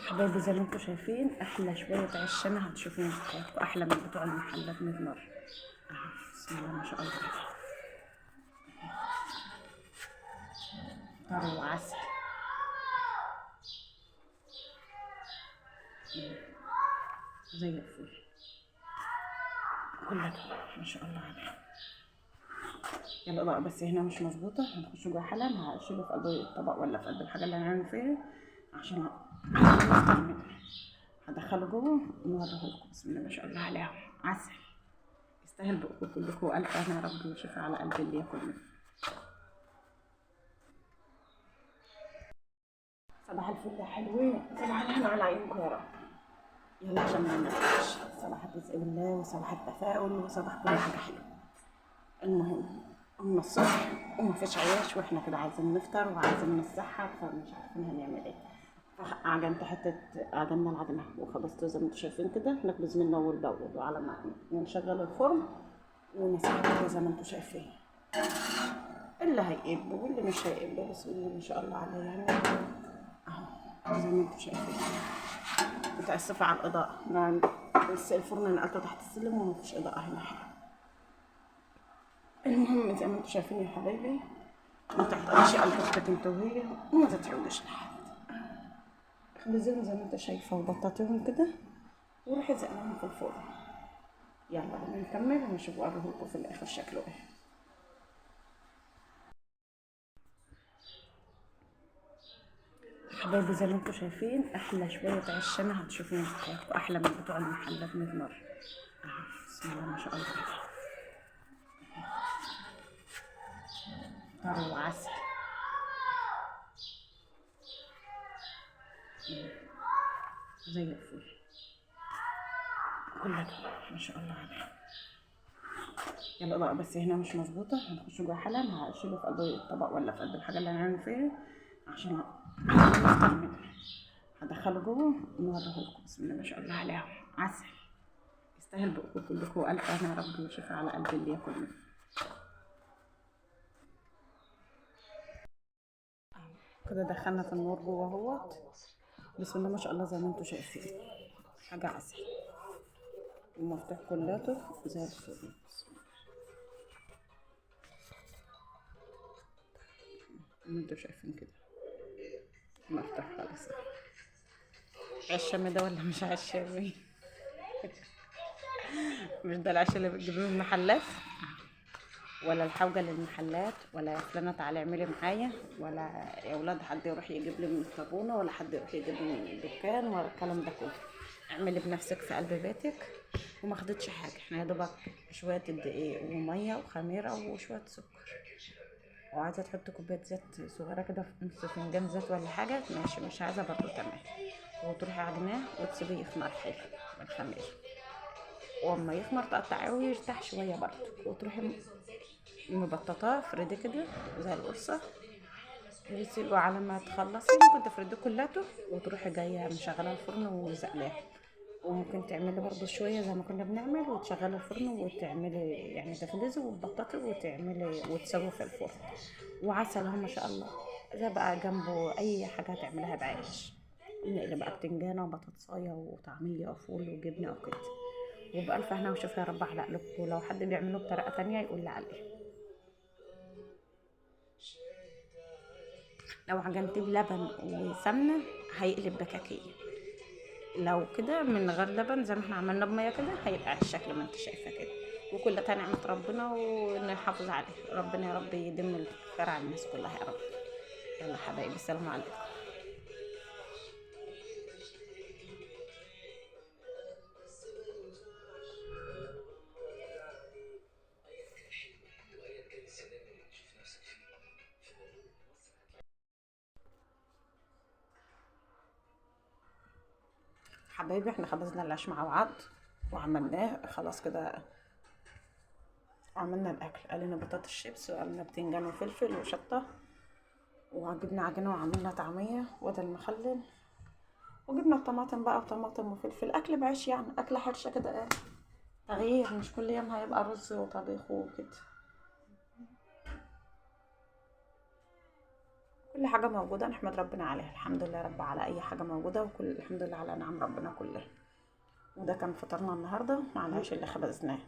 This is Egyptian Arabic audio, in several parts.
حبايبي زي ما انتم شايفين احلى شوية عيش شامي هتشوفوهم في حياتكم، احلى من بتوع المحلات 100 مرة. اهو بسم الله ما شاء الله، طري وعسل زي الفل كلها ما شاء الله عليها. يلا الاضاءة بس هنا مش مظبوطة، هنخش جوه حالا. هشيله في قلب الطبق ولا في قلب الحاجة اللي هنعمل فيها عشان نفطر منه. هدخله جوه ونوريه لكم. بسم الله ما شاء الله عليها، عسل يستاهل بقكم كلكم، والف هنا يا رب وشفا على قلب اللي ياكل منه. صباح الفل يا حلوين، صباح الهنا على عيونكم يا رب. يلا عشان ما ننامش، صباح الرزق بالله وصباح التفاؤل وصباح كل حاجة حلوة. المهم قمنا الصبح وما فيش عيش، واحنا كده عايزين نفطر وعايزين نتسحر، فمش عارفين هنعمل ايه. فعجنت حتة، عجننا العجنه وخلصت زي ما انتم شايفين كده. نخبز منه اول باول، وعلى ما نشغل الفرن ونسحب كده زي ما انتم شايفين. اللي هيقب واللي مش هيقب، بسم الله ما شاء الله عليه يعني. اهو زي ما انتم شايفين. متاسفه على الاضاءة، انا الفرن نقلته تحت السلم ومفيش اضاءه هنا حلوة. المهم زي ما انتم شايفين يا حبايبي، ما تعطيش قلب اختك انت وهي، وما تتعودش لحد. اخبزيهم زي ما انت شايفه وبططيهم كده وروحي زقناهم في الفرن. يلا بينا نكمل ونشوف اوريهولكم في الاخر شكله ايه. حبايبي زي ما انتم شايفين احلى شوية عيش شامي هتشوفوهم في حياتكم، احلى من بتوع المحلات 100 مرة. اهو بسم الله ما شاء الله، طري وعسل زي الفل كلها ما شاء الله عليها. يلا الاضاءة بس هنا مش مظبوطة، هنخش جوه حالا. هشيله في قلب الطبق ولا في قلب الحاجة اللي هنعمل فيها عشان نفطر منه. هدخله جوه ونوريه لكم. بسم الله ما شاء الله عليها، عسل يستاهل بقكم كلكم، والف هنا يا رب وشفا على قلب اللي ياكل منه. كده دخلنا في النور جوه اهوت. بسم الله ما شاء الله زي ما انتم شايفين حاجة عسل، ومفتوح كلاته زي الفل. زي ما انتم شايفين كده مفتوح خالص. عيش شامي ده ولا مش عيش شامي؟ مش ده العيش اللي بتجيبيه من المحلات، ولا الحوجه للمحلات، ولا يا فلانه تعالي اعملي معايا، ولا يا اولاد حد يروح يجيب لي من الطابونه، ولا حد يروح يجيب لي من الدكان، ولا الكلام ده كله. اعملي بنفسك في قلب بيتك. وما خدتش حاجة، احنا يا دوبك شوية الدقيق ومية وخميره وشوية سكر، وعايزه تحط كوباية زيت صغيرة كده في نص فنجان زيت ولا حاجة، ماشي، مش عايزه برضو تمام. وتروحي عجناه وتسيبيه يخمر حلو بالخميره، واما يخمر تقطعيه ويرتاح شوية برضو، وتروحي مبططاه فردي كده زي القرصه، وتسيبه على ما تخلصي. ممكن تفرديه كلته وتروحي جاية مشغله الفرن وزقلاه. وممكن تعملي برضو شوية زي ما كنا بنعمل، وتشغلي الفرن وتعملي يعني تخبزي وتبططي وتعملي وتسوي في الفرن. وعسل اهو ما شاء الله، ده بقى جنبه اي حاجة هتعملها بعيش. نقلب بقى بتنجانه وبطاطسايه وطعميه وفول وجبنه وكده. وبألف هنا وشوف يا رب على قلوبكم. لو حد بيعمله بطريقة تانية يقول لي عليه. لو عجنتيه بلبن وسمنه هيقلب بكاكيه، لو كده من غير لبن زي ما احنا عملنا بميه كده هيبقى على الشكل ما انت شايفه كده. وكل ده نعمه ربنا ونحافظ عليه. ربنا يا رب يدم الخير على الناس كلها يا رب. يلا حبايبي السلام عليكم. حبايبي احنا خبزنا العيش مع بعض وعملناه خلاص كده، وعملنا الاكل. قلنا بطاطس شيبس وقلنا بتنجان وفلفل وشطه، وجبنا عجينه وعملنا طعميه وده المخلل، وجبنا الطماطم بقى وطماطم وفلفل. اكل بعيش يعني، اكله حرشه كده، ايه تغيير، مش كل يوم هيبقى رز وطبيخ وكده. كل حاجة موجودة نحمد ربنا عليها، الحمد لله رب على اي حاجة موجودة، وكل الحمد لله على نعم ربنا كلها. وده كان فطارنا النهارده مع العيش اللي خبزناه.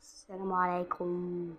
السلام عليكم.